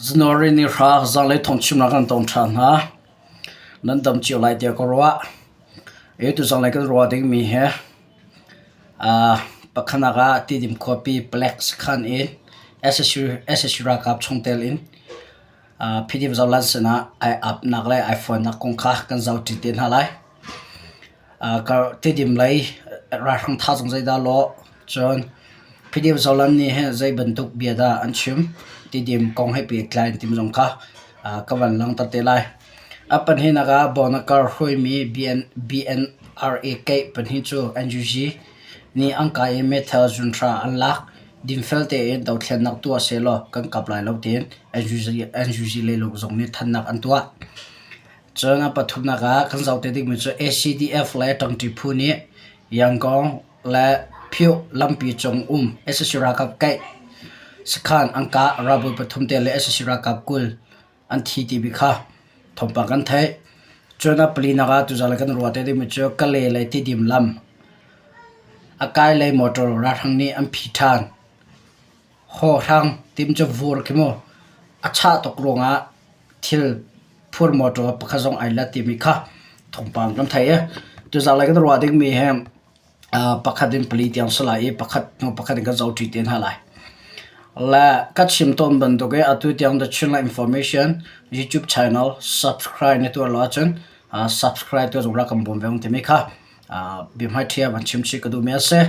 January ni hra zanlei thawngchimnak kan tong ṭhan hna. Nan dam cio lai tiah ka ruah. I tu zanlei kan ruah dingmi hi pakhatnak ah Tidim khuapi Palek sakhan in sac ralkap chungtel in PDF Zoland sinah ai apnak le ai fawnnak kong kha kan zohṭi te hna lai. Tidim lei ralhrang thazaang zeidah lawh cun PDF Zoland nih hin zei bantuk bia dah an chim Tidim kong he pehtlai in timi zong kha ka van langhter te lai. A pahnihnak ah Bonakar hruaimi BNRA keih pahnih cu NUG nih an kai i meithal zunhra an lak. Dinfel tein dothlennak tuah sehlaw kan kap lai lo tiin NUG lei zong nih thannak an tuah. Cun a pathumnak ah kan zoh te dingmi cu ACDF le ṭangṭi phu nih Yangon le Phyo lampi cung um sac ralkap kaih sakhan an kah. Ralbawi pathum te le sac ralkap 20 an thi timi kha thawngpang kan theih. Cun a palinak ah tuzaan kan ruah te dingmi cu Kalay le Tidim lam a kai lei motor ralhrang nih an phi ṭhan. Hawhhrang timi cu vur khi mu a chah tuk ruangah thil phur motor pakhat zong ai let timi kha thawngpang kan theih i tuzaan kan ruah dingmi hi pakhat in pali tiang si lai i pakhat hnu pakhat in kan zohṭi te hna lai. Le ka chim tawn bantuk i atu tiang The Chinland Information YouTube channel subscribe na tuah lo ahcun subscribe tuah zong rak kan bawm ve ung timi kha biahmaiṭhi ah van chim chih ka duhmi a si.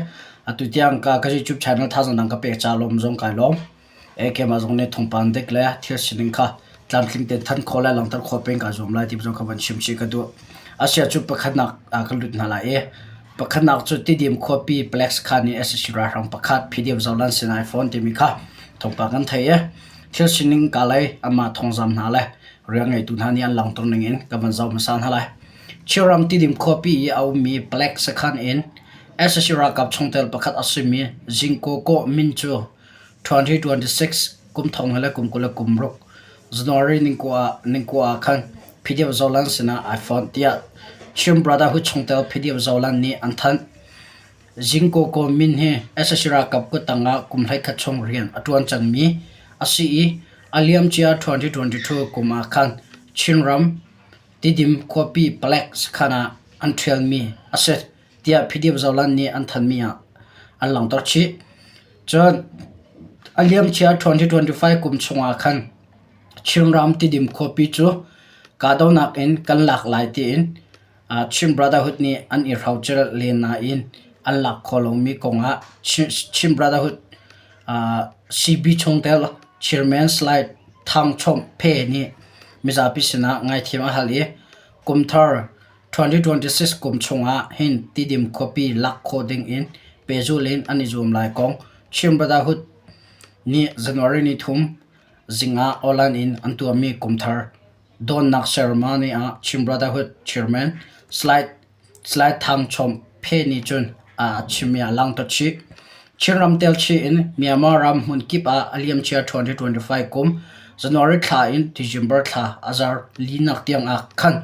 Atu tiang ka YouTube channel thazaang dang ka pek ca lawm zong kai lawm. Keimah zong nih thawngpang dik le thil sining kha tlamtling tein thanh khawh le langhter khawh peng kaa zuam lai ti zong kha van chim chih ka duh. Asia cu pakhatnak ah kan lut hna lai i pakhatnak cu Tidim khuapi Plex khan i sac ralhrang pakhat PDF Zoland sin ai fawn timi kha thawngpang kan theih i thil sining ka lei amah thawngzam hna le rian ngeitu hna nih an langhter ning in ka van zoh hmasa hna lai. Chinram Tidim khuapi i a ummi Palek sakhan in sac ralkap chungtel pakhat a simi Zingko Kaw Min cu 2026 kum thong le kum 26 January ningkua ah khan PDF Zoland sinah ai fonh tiah Chin Brotherhood chungtel PDF Zoland nih an thanh. Zingko Kaw Min hi sac ralkap kuttang ah kum 11 chung rian a ṭuan cangmi a si i a liamcia 2022 kum ah khan Chinram Tidim khuapi palek sakhan ah an ṭhialmi a si tiah PDF Zoland nih an thanmi ah an langhter chih. Cun a liamcia 2025 kum chungah khan Chinram Tidim khuapi cu kahdohnak in kan lak lai tiin Chin Brotherhood nih an i hrocer len nain an lak khawh lomi kongah Chin Brotherhood CB chungtel Chairman Salai Thang Chom Phe nih mizapi sinah ngaithiam a hal i kumthar 2026 kum chungah hin Tidim khuapi lak khawh dingin pehzulh in an i zuam lai kong Chin Brotherhood nih January 3 zing ah online in an tuahmi kumthar donnak ceremony ah Chin Brotherhood Chairman Salai Salai Thang Chom Phe nih cun a chimmi ah langhter chih. Chinram telchih in Myanmar ram hmunkip ah a liamcia 2025 kum January thla in December thla a zar linak tiang ah khan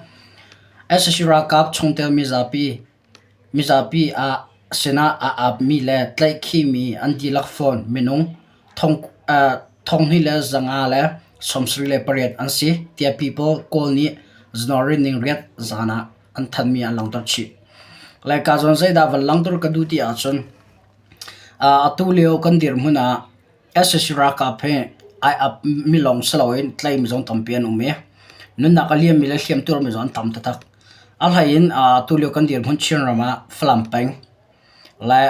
sac ralkap chungtel mizapi ah sinah aa apmi le tlaihkhihmi an dihlak fawn minung 2578 an si tiah People Kawl nih January ningriat zan ah an thanmi an langhter chih. Laika zawn zeidah van langhter ka duh ti ahcun atu lio kan dirhmun ah sac ralkap hi ai ap mi lawng si loin tlaimi zong tampi an um i nunnak a liammi le hliamtuarmi zong an tam taktak. A hlei in atu lio kan dirhmun Chinram ah Falam peng le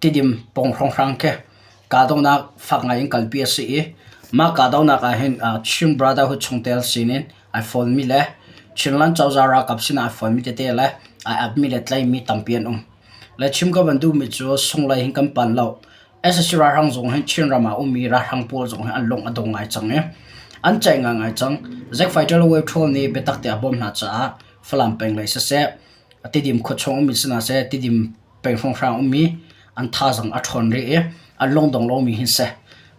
Tidim pawng hrawnghrang khi kahdohnak fak ngai in kalpi a si i mah kahdohnak ah hin Chin Brotherhood chungtel sinin ai fawnmi le Chinland cozah ralkap sinah ai fawnmi tete le ai apmi le tlaimi tampi an um. Le chim ka van duhmi cu sunglei hin kan pan lo. Sac ralhrang zong hin Chinram ah ummi ralhrang pawl zong hi an lung a dong ngai cang i an ceih ngaingai cang. Zack Fighter le Wave Troll nih biatak te a bawmh hna caah Falam peng lei siseh, Tidim khuachung ummi sinah seh, Tidim peng hrawnghrang ummi an thazaang a ṭhawn rih i an lungdong lomi hin si.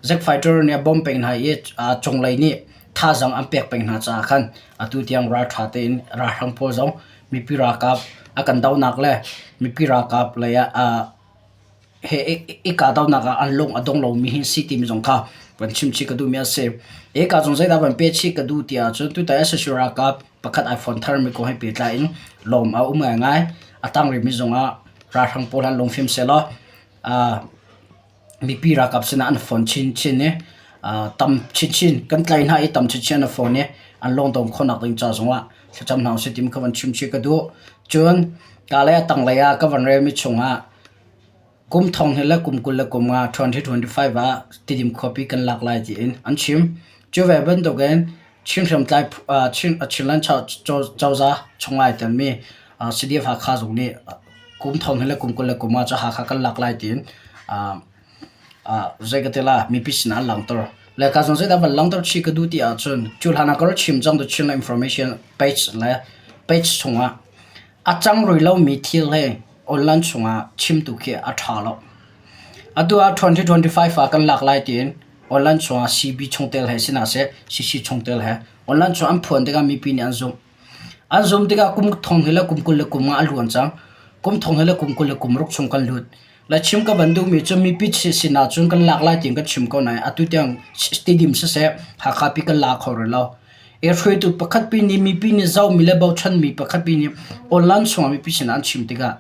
Zack Fighter nih a bawmh peng hna i cunglei nih thazaang an pek peng hna caah khan atu tiang ralṭha tein ralhrang pawl zong mipi ralkap a kan dohnak le mipi ralkap lei ah he i kahdohnak ah an lung a dong lomi hi si timi zong kha Van chim chih ka duhmi a si. Eka zong zeidah van pe chih ka duh ti ahcun tutan SSU ralkap pakhat iPhone tharmi kong he pehtlai in lawm a um ngaingai. A tang rihmi zongah ralhrang pawl han lungfim sehlaw mipi ralkap sinah an phone chinchin i tam chinchin kan tlai hna i tam chinchin an phone i an lawngdong khawhnak ding ca zongah thlacam hna usih timi kha van chim chih ka duh. Cun ka lei a tanglei ah ka van relmi chungah kum thong hnih le kum 25 2025 ah Tidim khuapi kan lak lai tiin an chim. Cu ve bantukin Chin hriamtlai Chin Chinland cozah chung ai telmi CDF Hakha zong nih kum thong hnih le kum 25 cu Hakha kan lak lai tiin zei ka ti la mipi sinah an langhter. Le ka zong zeidah van langhter chih ka duh ti ahcun cu hlan ah ka rak chim cang tu Chinland information page le page chungah a cang rih lomi thil hi online chungah chimtu khi a ṭha lo. Atu ah 2025 ah kan lak lai tiin online chungah CB chungtel he si hna seh, CC chungtel he online chung an phuan tikah mipi nih an zumh. An zumh tikah kum thong hi le kum 20 le kum nga a luan cang. Kum thong hi le kum 20 le kum ruk chung kan lut. Le chim ka van duhmi cu mipi sinah cun kan lak lai tiin kan chim ko nain atu tiang Tidim siseh Hakha pi kan la kho rih lo. I hruaitu pakhat pi nih mipi nih zohmi le bochanmi pakhat pi nih online chungah mipi sinah an chim tikah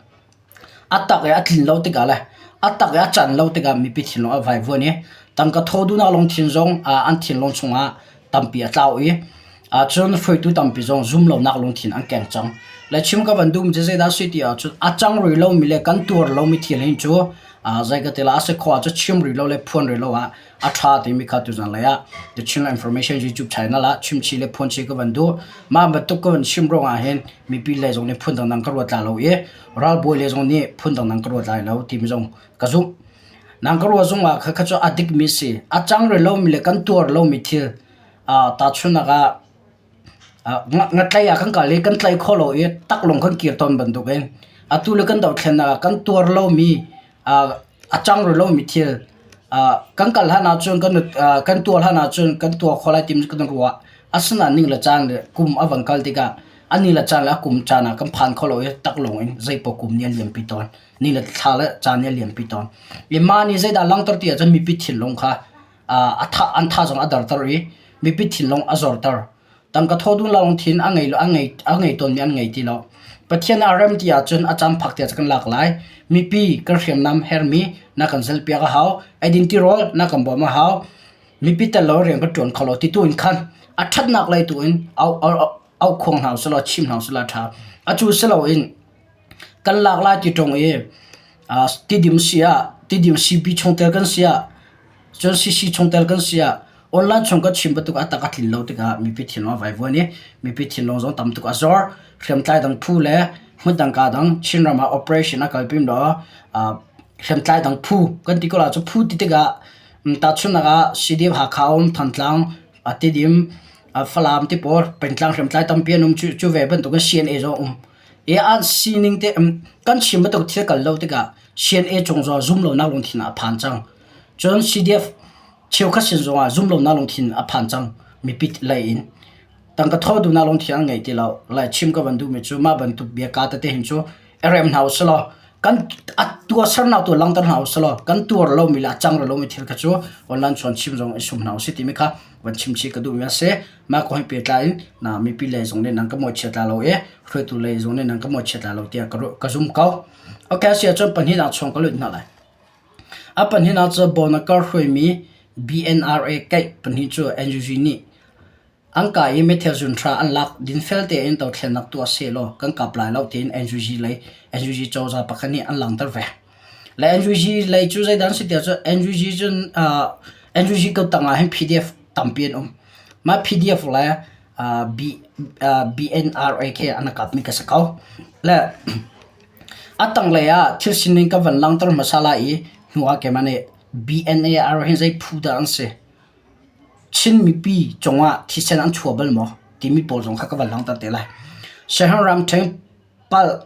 a tak i a tlin lo tikah le a tak i a can lo tikah mipi thinlung a vaivuan i tangka thaw duhnak lungthin zong an thinlung chungah tampi a tlau i cun hruaitu tampi zong zum lonak lungthin an keng cang. Le chim ka van duhmi cu zeidah a si ti ahcun a cang rih lomi le kan tuar lomi thil hin cu zei ka ti la a si khawh ahcun chim rih lo le phuan rih lo ah a ṭha timi kha tuzan lei ah The Chinland Information YouTube channel ah chimchih le phuanchih ka van duh. Mah bantuk ka van chim ruangah hin mipi lei zong nih phun dangdang ka ruat la lo i ralbawi lei zong nih phun dangdang ka ruat lai lo timi zong ka zumh. Nang ka ruah zongah kha kha cu a dikmi si. A cang rih lomi le kan tuar lomi thil tahchunhnak ah ngatlei ah kan kal i kan tlaih khawh lo i taklawng kan kir tawn bantukin atu le kan dohthlennak ah kan tuar lomi a cang rih lomi thil kan kal hlan ahcun kan tuar hlan ahcun kan tuar khawh lai timi kan ruah. Asinain ning le caan le kum a van kal tikah a ni le caan le a kum caan ah kan phan kho lo i taklawng in zeipaoh kum nih a liampi tawn. Ni le thla le caan nih a liampi tawn. I mah nih zeidah langhter ti ahcun mipi thinlung kha a tha an thazaang a derter i mipi thinlung a zorter. Tangka thaw dun lungthin a ngei a ngei a ngei tawnmi an ngei ti lo. Pathian a rem ti ahcun a caan phak tiah kan lak lai. Mipi kan hriamnam hermi na kan zalpiak a hau. Eidin tirawl na kan bawmh a hau. Mipi tel lo rian kan ṭuan kho lo ti tu in khan a ṭhatnak lei tu in au au khuang hna usih law chim hna usih law a ṭha. Acu si loin kan lak lai ti ṭung i tidim si ah tidim CB chungtel kan si ah cun CC chungtel kan si ah online chung kan chim bantuk a tak a tlin lo tikah mipi thinlung a vaivuan i mipi thinlung zong tam tuk a zor. Hriamtlai dang phu le hmun ka dang Chinram ah operation a kalpi law hriamtlai dang phu kan ti ko la cu phu ti tikah tahchunhnak ah CDF Hakha um Thantlang Tidim Falam ti pawl pengtlang hriamtlai tampi an um cu ve bantukin CNA zong a um. I an sining te kan chim bantuk thil kal lo tikah CNA cung zong zum lonak lungthin a phan cang. Cun CDF cheukhat sin zongah zum lonak lungthin a phan cang mipi lei in. Tangka thaw duhnak lungthin an ngei ti lo. Lai chim ka van duhmi cu mah bantuk bia ka tete hin cu i rem hna usih law kan a tuahsernak tu langhter hna usih law kan tuar lomi le a cang lomi thil kha cu online chuan chim zong i sum hna usih timi kha van chim chih ka duhmi a si. Mah kong he pehtlai in na mipi lei zong nih nan ka mawhchiat la lo i hruaitu lei zong nih nan ka mawhchiat la lo tiah ka zum ko. Okay, a si ahcun pahnihnak chung ka lut hna lai. A pahnihnak cu Bonakar hruaimi BNRA kaih pahnih cu NUG nih an kah i meithal zunhra an lak dinfel tein dothlennak tuah sehlaw kan kap lai lo tiin NUG lei NUG cozah pakhat nih an langhter ve. Le NUG lei cu zeidah an si tiah cun NUG cun NUG ko tangah hin PDF tampi an um. Mah PDF le B, BNRA khi an kapmi ka si ko. Le a tanglei ah thil sining ka van langhter hmasa lai i hnu ah keimah nih BNAR hi zei phu dah an si? Chin mipi cungah thisen an chuah bal maw? Timi pawl zong kha ka van langhter te lai. Saihan ramṭhen palh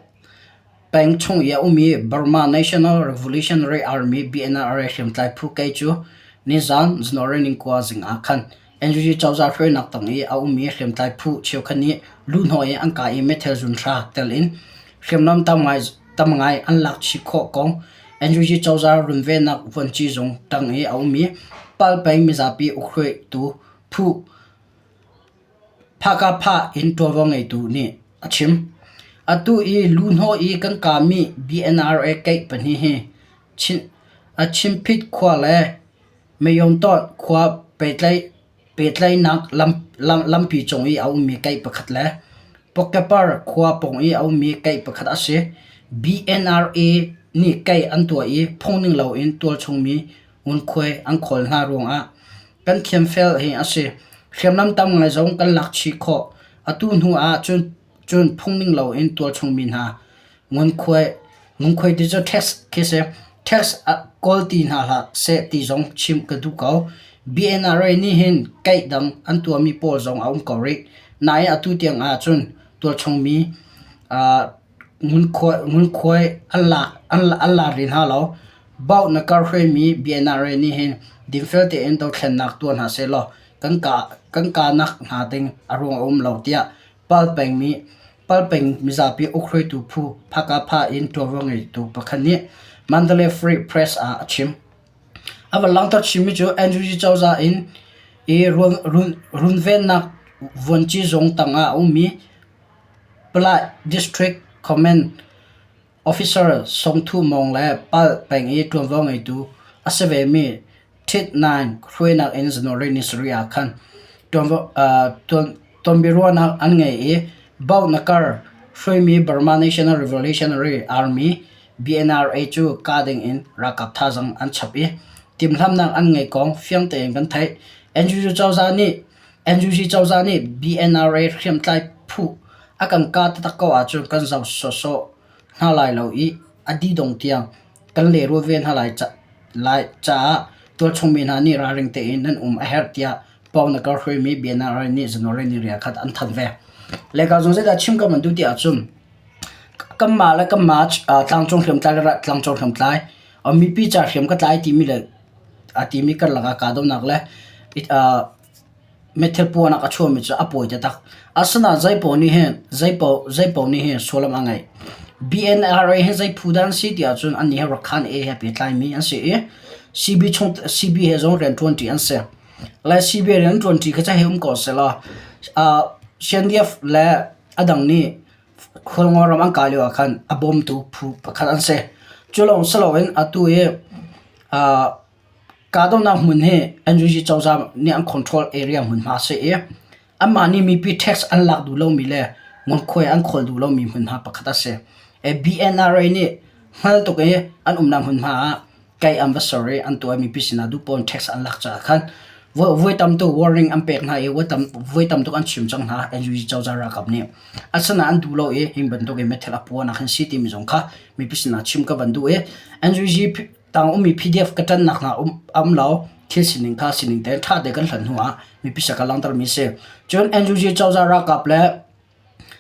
peng chung i a ummi Burma National Revolutionary Army BNRA hriamtlai phu kei cu nizan January ningkua zing ah khan NUG cozah hruainak tang i a ummi hriamtlai phu cheukhat nih luhhnawh i an kah i meithal zunhra tel in hriamnam tam ngai, tam ngai an lak chih khawh kong. NUG cozah runvennak vuanci zung tang i a ummi Pal peng mizapi ukhruaitu phu Phakapha in ṭuanvo ngeitu nih a chim. Atu i luhnawh i kan kaami BNRA keih pahnih hi Chimphit khua le Mayontawn khua pehtlaihnak lampi cung i a ummi keih pakhat le Pawkepar khua pawng i a ummi keih pakhat a si. BNRA nih keih an tuah i phungning loin tualchung mi ngunkhuai an khawl hna ruangah kan thiamfel hi a si. Hriamnam tam ngai zong kan lak chih khawh. Atu hnu ah cun phungning loin tualchung mi hna ngunkhuai ti cu tax khi si. Tax kawl ti hna hlah seh ti zong chim ka duh ko. BNRA nih hin kaih dang an tuahmi pawl zong a um ko rih. Nain atu tiang ah cun tualchung mi ngunkhuai an la rih hna lo. Bauh na kar hruaimi BNRA nih hin dinfel tein dothlennak tuah hna sehlaw kan kahnak hna ding a ruang a um lo tiah Pal peng mizapi ukhruaitu phu Phakapha in ṭuanvo ngeitu pakhat nih Mandalay Free Press ah a chim. A van langhter chinmi cu NUG cozah in i runvennak vuanci zung tangah a ummi Palai District Command Officer Songthu Mawng le Pal peng i ṭuanvo ngeitu a si vemi Thit Naing hruainak in January ni sarih ah khan tonbiaruahnak an ngei i Bauhnakar hruaimi Burma National Revolutionary Army BNRA cu kah ding in ralkap thazaang an chap i timhlamhnak an ngeih kong fiang tein kan theih. NUG cozah nih NUG cozah nih BNRA hriamtlai phu a kan kah taktak ko ahcun kan zoh sawhsawh hna lai lo i a didong tiang kan lehrul ve hna lai caah tualchung mi hna nih ralring tein nan um a herh tiah Pawngnagar hruaimi BNRA nih January ni riah khat an thanh ve. Leka zong zeidah chim ka man duh ti ahcun kanmah le kanmah tlangcung hriamtlai le tlangcung hriamtlai mipi ca hriam ka tlai timi le a timi karlak ah kahdohnak le Meithal puahnak a chuahmi cu a pawi taktak. Asinain zeipaoh nih hin zeipaoh nih hin sullam a ngeih. BNRA hi zei phu dah an si ti ahcun annih hi Rakhine A he pehtlaimi an si i CB chung CB he zong rianṭuanṭi an si. Le CB rianṭuanṭi kha cu hei um ko sehlaw CNDF le a dang nih Khualngo ram an kai lio ah khan a bawmtu phu pakhat an si. Cu lawng si loin atu i Kahdohnak hmun hi NUG cozah nih an control area hmunhma a si i anmah nih mipi tax an lak duh lomi le ngunkhuai an khawl duh lomi hmunhma pakhat a si. BNRA nih hngal tuk i an umnak hmunhma ah kai an va ser i an tuah i mipi sinah duh paoh in tax an lak caah khan voi tam tuk warning an pek hna i voi tam tuk an chim cang hna NUG cozah ralkap nih. Asinain an duh lo i hi bantuk in meithal a puahnak hin si timi zong kha mipi sinah chim ka van duh i NUG tang ummi PDF ka ṭannak hna a um lo. Thil sining kha sining tein ṭha te kan hlan hnu ah mipi sak ka langhter mi si. Cun NUG cozah ralkap le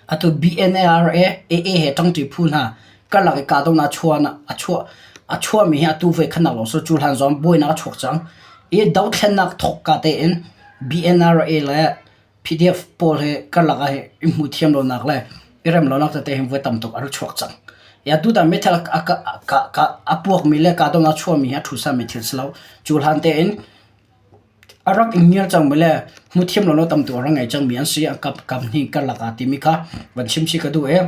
atu BNARA AA he ṭangṭi phu hna karlak i kahdohnak a chuah a chuahmi hi atu voi khatnak lawng si cu hlan zong buainak a chuak cang. I dothlennak thawkka tein BNRA le PDF pawl hi karlak ah i hmuh thiam lonak le i rem lonak tete hi voi tam tuk a rak chuak cang. Ya tutan meithal a puakmi le kahdohnak a chuahmi hi a ṭhusami thil si lo. Cu hlan tein a rak i ngiar cangmi le hmuh thiam lonak tam tuk a rak ngei cangmi an si. Kap kap hnih karlak ah timi kha van chim chih ka duh i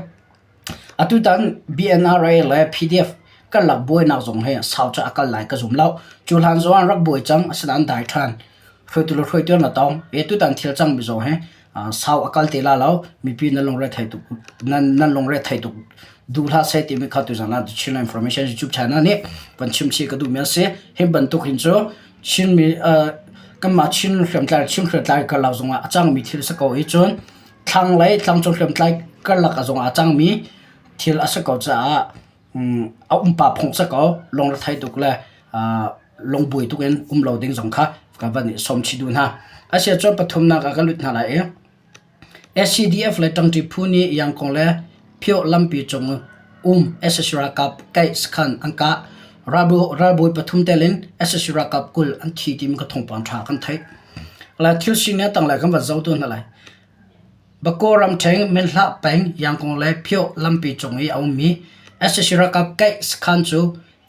Atutan BNRA le PDF karlak buainak zong hi sau cu a kal lai ka zum lo. Cu hlan zong ah rak buai cang, asinain dai ṭhan. Hruaitu le hruaitu an la tong. I tutan thil cangmi zong hi sau a kal te la lo. Mipi nan lungre thei tuk nan nan lungre thei tuk duh hlah seh timi kha tuzan ah Chin Information YouTube channel nih van chim chih ka duhmi a si. Hi bantuk hin cu Chinmi kanmah Chin hriamtlai Chin hriamtlai karlak zongah a cangmi thil si ko i cun thlanglei tlangcung hriamtlai karlak zong ah a cangmi thil a si ko caah a umpa phung si ko lungrethei tuk le lungbuai tuk in um lo ding zong kha ka van i sawm chih duh hna. Asiah cun pathumnak ah ka lut hna lai i SCDF le ṭangṭi phu nih Yangkong le Phyo lampi cung um sac ralkap kaih sakhan an kah. Ralbawi pathum tel in sac ralkap 20 an thi timi kha thawngpang ṭha kan theih. Thil sining a tanglei kan van zoh tu hna lai. Bakaw ramṭhen Minhlah peng Yangon le Phyo lampi cung i a ummi sac ralkap kaih sakhan cu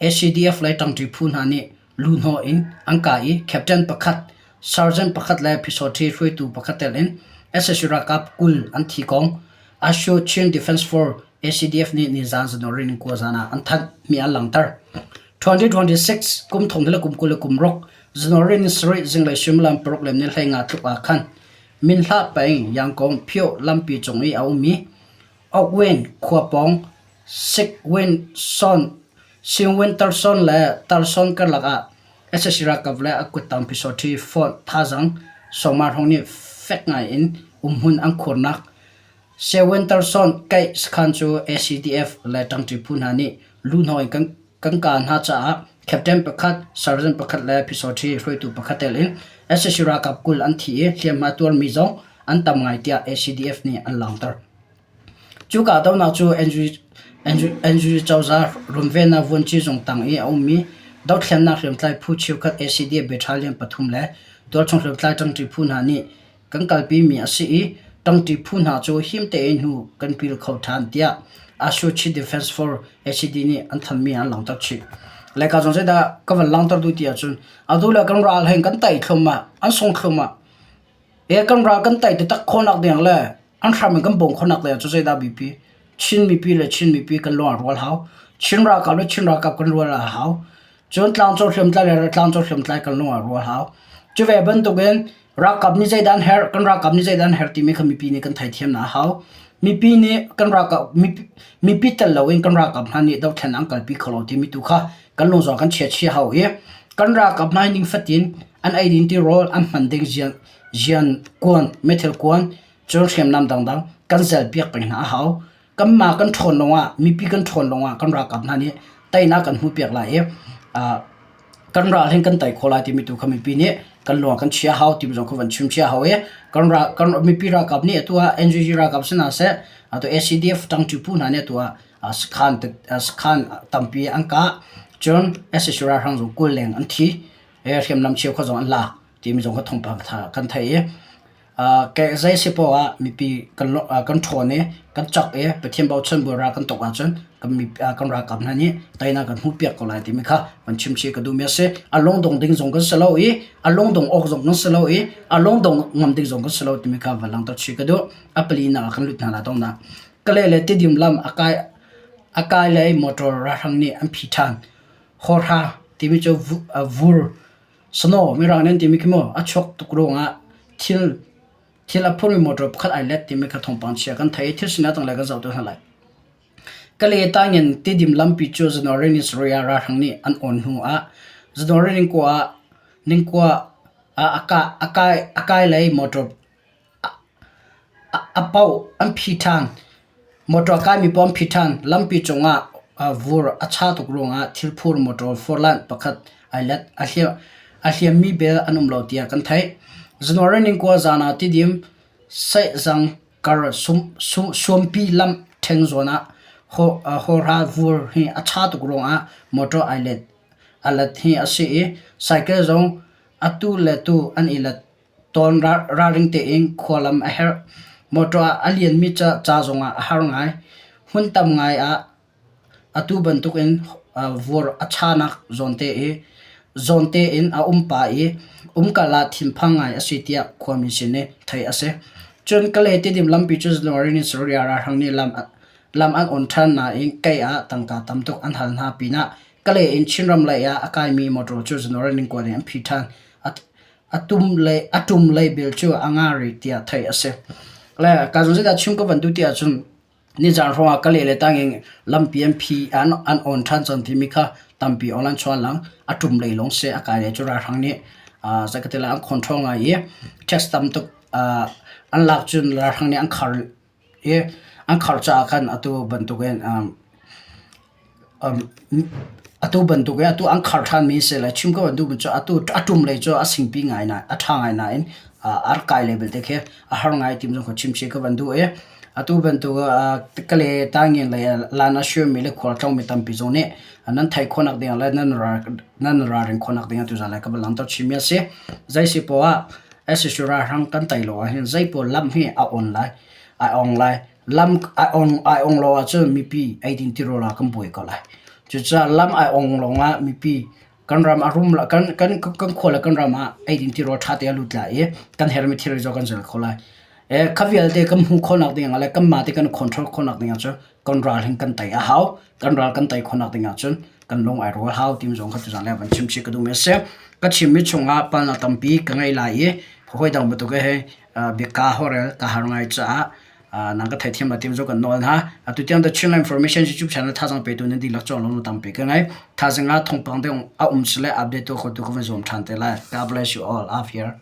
ACDF lei ṭangṭi phu hna nih luhnawh in an kah i captain pakhat, sergeant pakhat le phisawṭhi hruaitu pakhat tel in sac ralkap 20 an thi kong Asho Chin Defense Force ACDF nih nizan January ni 9 zan ah an thanh mi an langhter. 2026 kum thong le kum 26 January ni 7 zinglei suimilam 6 le ni 15 tluk ah khan Minhlah peng Yangon Phyo lampi cung i a ummi Okwin khua pawng Singwinterson le Tarson karlak ah sac ralkap le a kuttang phisawṭhi fonh thazaang sawma hrawng nih fek ngai in umhmun an khuarnak Sewinterson kaih sakhan cu ACDF le ṭangṭi phu hna nih luhhnawh in kan kah hna caah captain pakhat, sergeant pakhat le phisawṭhi hruaitu pakhat tel in sac ralkap 20 an thi i hliamhma tuarmi zong an tam ngai tiah ACDF nih an langhter. Cu kahdohnak cu NUG cozah runvennak vuanci zung tang i a ummi dothlennak hriamtlai phu cheukhat ACDF battalion pathum le tualchung hriamtlai ṭangṭi phu hna nih kan kalpimi a si i ṭangṭi phu hna cu him tein hnu kan pil kho ṭhan tiah Ashu Chin Defense Force ACD nih an thanmi an langhter chih. Leka zong zeidah ka van langhter duh ti ahcun atu le kan ral hein kan tai thlum ah an sung thlum ah e kan ral kan tai taktak khawhnak ding le An hram in kan bawm khawhnak lei ah cu zeidah biapi? Chin mipi le Chin mipi kan lung a rual hau. Chin ralkap le Chin ralkap kan rual a hau. Cun tlangcung hriamtlai le tlangcung hriamtlai kan lung a rual hau. Cu ve bantukin ralkap nih zeidah an herh, kan ralkap nih zeidah an herh timi kha mipi nih kan theithiam a hau. Mipi nih kan ralkap mipi tel loin kan ralkap hna nih dothlen an kalpi kho lo timi tu kha kan lung zong kan chia chih hau i kan ralkap hna ning fatin an eidin tirawl an hman ding zian kuan meithal kuan Cun hriamnam dangdang kan zelpiak peng hna a hau. Kanmah kan ṭhawn lawngah mipi kan ṭhawn lawngah kan ralkap hna nih teinak kan hmuhpiak lai i kan ral hin kan tei khawh lai timi tu kha mipi nih kan lung kan chia hau timi zong kha van chim chia hau i kan ral kan mipi ralkap nih atu ah NUG ralkap si hna seh atu ACDF ṭangṭi phu hna nih atu ah sakhan sakhan tampi an kah cun sac ralhrang zong 20 leng an thi hriamnam cheukhat zong an lak timi zong kha thawngpang kan theih i Zei si poah ah mipi kan ṭhawn i kan cak i Pathian bochan bu ral kan tuk ahcun kan ralkap hna nih teinak kan hmuhpiak ko lai timi kha van chimchih ka duhmi a si. A lungdong ding zong kan si lo i a lungdong awk zong kan si lo i a lungdong ngam ding zong kan si lo timi kha van langhter chih ka duh. A palinak ah kan lut hna lai donghnak. Kalay le Tidim lam a kai lei motor ralhrang nih an phih ṭhan. Hawhra timi cu vur Snow mirang nih an timi khi mu a chuak tuk ruangah thil thil a phurmi motor pakhat ai let timi kha thawngpang chia kan thei i thil sinak tanglei kan zoh te hna lai. Kale tangin Tidim lampi cu January ni sarih ah ralhrang nih an awn hnu ah January ningkua ah a kai lei motor A paoh an phi ṭhan. Motor kaimi paoh an phi ṭhan. Lampi cungah vur a cha tuk ruangah thilphur motor forlan pakhat ai let. A hliammi bel an um lo tiah kan theih. January ningkua zan ah Tidim Saihzang kar Suampi lam ṭheng zawn ah hawhra vur hi a cha tuk ruangah motor ai let. A let hi a si i cycle zong atu le tu an i let. Tawn ralring tein khualam a herh. Mawṭaw ah a lianmi ca zongah a har ngai. Hmun tam ngai ah atu bantukin vur a chanak zawnte in a um pah i umkal ah thinphang ngai a si tiah khuami sin in theih a si. Cun Kalay Tidim lampi cu January ni sarih ah ralhrang nih lam an on ṭhan nain kei ah tangka tam tuk an hal hna pinah Kalay in Chinram lei ah a kaimi mawṭaw cu January ni 9 in an phih ṭhan. A ṭum lei bel cu a nga rih tiah theih a si. Le ka zung zeidah chim ka van duh ti ahcun nizaan hrawng ah Kalay le Tanging lampi an phi an on ṭhan cang timi kha tampi online chuan lang a ṭum lei lawng si a kai lei cu ralhrang nih zei ka ti lai an control ngai i test tam tuk an lak cun ralhrang nih an khar i an khar caah khan atu bantukin atu bantuk i atu an khar ṭhanmi si le chim ko duhmi cu atu a ṭum lei cu a singpi ngai nain a ṭha ngai nain a rak kai lei belte khi a har ngai ti zong kha chimchih ka van duh i atu bantuk Kale Tangin lei lan a suami le khualtlawngmi tampi zong nih nan theih khawhnak ding le nan ralrin khawhnak ding ah tuzaan lai ka van langhter chihmi a si. Zei si poah ah sac ralhrang kan tei lo ahhin zei pawl lam hi a on lai ai ong lai. Lam ai ong lo ahcun mipi eidin tirawl ah kan buai ko lai. Cucaah lam ai ong lawngah mipi kan ram a rum kan kan kan khua le kan ram ah eidin tirawl ṭha te a lut lai i kan herhmi thil zong kan zel kho lai. Kha vialte kan hmuh khawhnak ding ah le kanmah te kan control khawhnak ding ah cun kan ral hin kan tei a hau. Kan ral kan tei khawhnak ding ah cun kan lung ai rual hau timi zong kha tuzaan le van chim chih ka duhmi a si. Ka chimmi chungah palnak tampi ka ngei lai i hawi dang bantuk he biaka holhrel ka har ngai caah nang ka theithiam la tim zo kan nawl hna. Atu tiang The Chinland Information YouTube channel thazang petu nan dihlak cawng lo tampi ka ngai. Thazang ah thawngpang deuh a um sile update tu khotu ka van zuam than te lai. God bless you all. Af here.